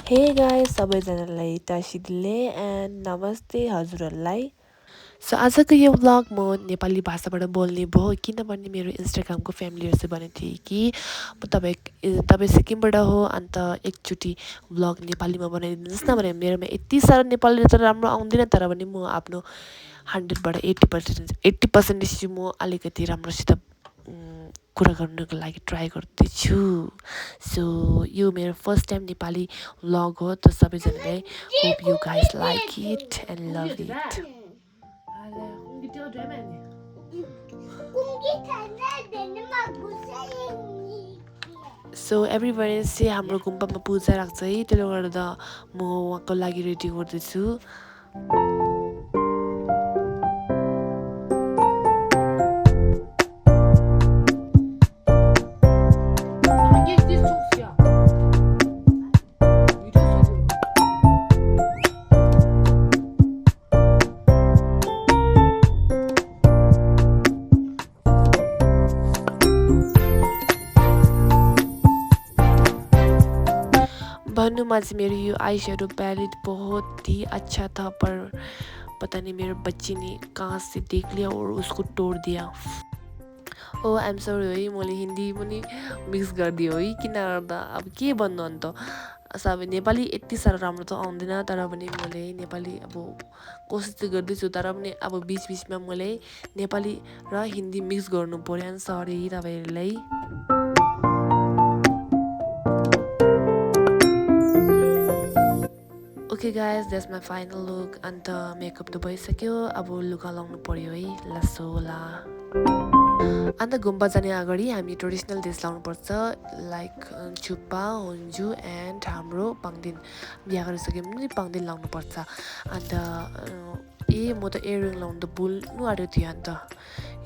Hey guys सबैजनालाई टासिदिले and नमस्ते हजुरहरूलाई सो आजको यो व्लग म नेपाली भाषाबाट बोल्ने भयो किनभने मेरो इन्स्टाग्रामको फ्यामिलीहरूले भनेको थिए कि तपाईँ सिक्किमबाट हो अन्त एकचोटि व्लग नेपालीमा बनाइदिनुहोस् न भने मेरोमा यति साह्रो नेपाली त राम्रो आउँदैन तर पनि म आफ्नो 100बाट 80% चाहिँ म अलिकति राम्रोसित कुरा गर्नको लागि ट्राई गर्दैछु सो यो मेरो फर्स्ट टाइम नेपाली व्लग हो त सबैजनालाई hope you guys like it and love it so every चाहिँ हाम्रो गुम्बामा पूजा राख्छ है त्यसले गर्दा म उहाँको लागि रेडी गर्दैछु भन्नुमा चाहिँ मेरो यो आई शेडो पैलेट बहुत ही अच्छा था पर पता नहीं मेरे बच्चे ने कहाँ से देख लिया और उसको तोड़ दिया ओ आइएम सरी है मैले हिन्दी पनि मिक्स गरिदियो है किन गर्दा अब के भन्नु अन्त सब नेपाली यति साह्रो राम्रो त आउँदैन तर पनि मैले नेपाली अब कोसिस चाहिँ गर्दैछु तर पनि अब बिचबिचमा मैले नेपाली र हिन्दी मिक्स गर्नु पर्यो सरी तपाईँहरूलाई okay guys that's my final look अन्त मेकअप त भइसक्यो अब लुगा लाउनु पर्यो है लसोला अन्त गुम्बा जाने अगाडि हामी ट्रेडिसनल ड्रेस लाउनुपर्छ लाइक चुप्पा हुन्जु एन्ड हाम्रो पाङदिन बिहा गरिसक्यो भने पाङदिन लाउनुपर्छ अन्त म त इयररिङ लाउनु त भुल्नु आँटेको थिएँ अन्त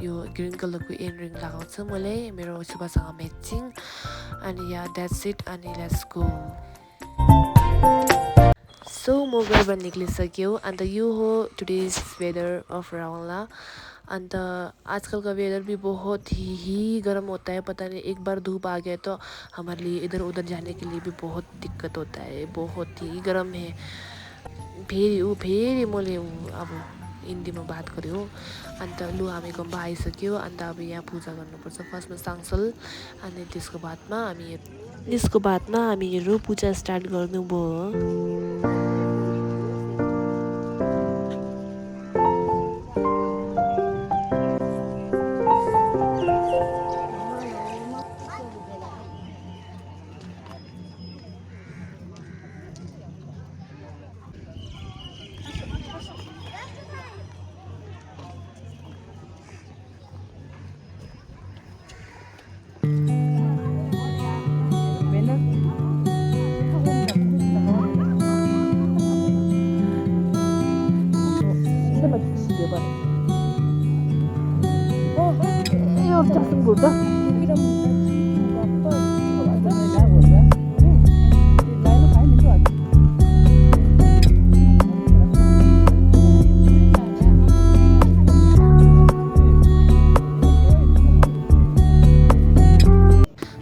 यो ग्रिन कलरको इयररिङ लगाएको छु मैले मेरो सुब्बासँग म्याचिङ अनि या द्याट्स इट अनि लेट्स गो सो म घरबाट निक्लिसक्यो अन्त यो हो टुडेज वेदर अफ रावंगला अंत आजकल का वेदर भी बहुत ही गर्म होता है पता नहीं एक बार धूप आ गया तो हमारे लिए इधर उधर जाने के लिए भी बहुत दिक्कत होता है बहुत ही गर्म है फेरि मैले अब हिन्दीमा बात गर्यो अन्त लु हामी गुम्बा आइसक्यो अन्त अब यहाँ पूजा गर्नुपर्छ फर्स्टमा साङसल अनि त्यसको बादमा हामीहरू पूजा स्टार्ट गर्नुभयो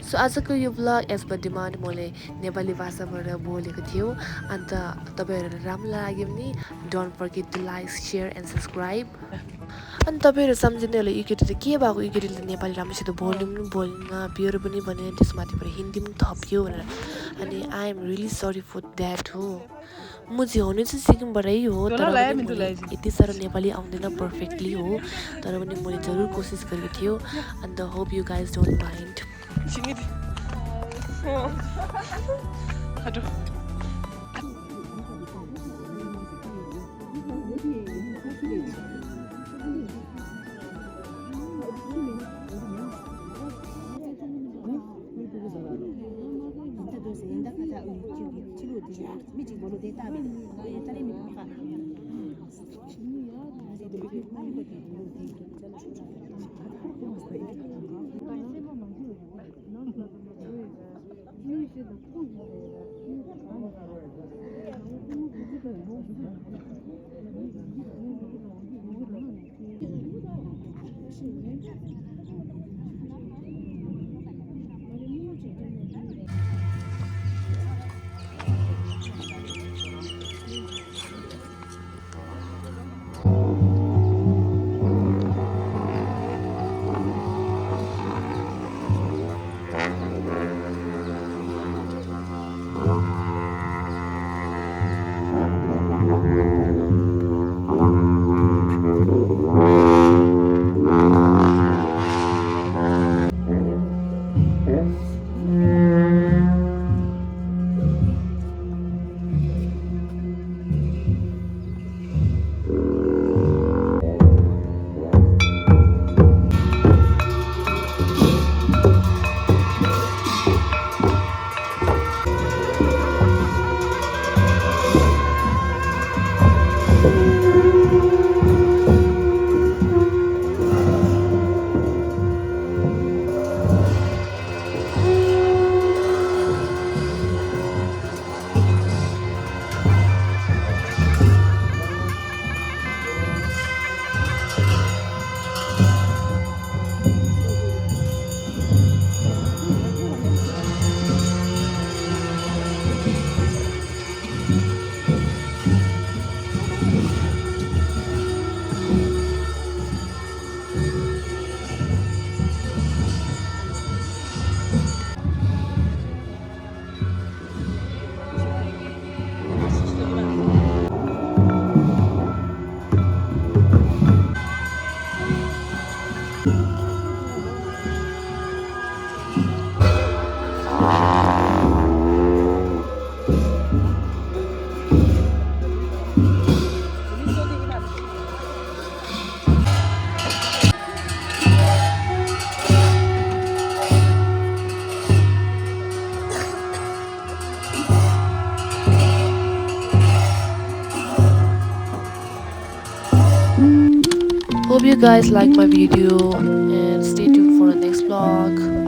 सो आजको यो ब्लग एज पर डिमान्ड मैले नेपाली भाषाबाट बोलेको थियो अन्त तपाईहरुलाई राम्रो लाग्यो भने don't forget to like share and subscribe अनि तपाईहरु सम्झिने होला यो केटी त के भएको यो केटीले नेपाली राम्रोसित बोल्नु बोल्न बियर पनि भने त्यसमाथिबाट हिन्दी पनि थप्यो भनेर अनि I am really sorry for that हो म चाहिँ हुनु चाहिँ सिक्किमबाटै हो तर यति साह्रो नेपाली आउँदैन पर्फेक्टली हो तर पनि मैले जरुर कोसिस गरेको थियो अन्त hope you guys don't mind aduh Hope you guys like my video and stay tuned for the next vlog.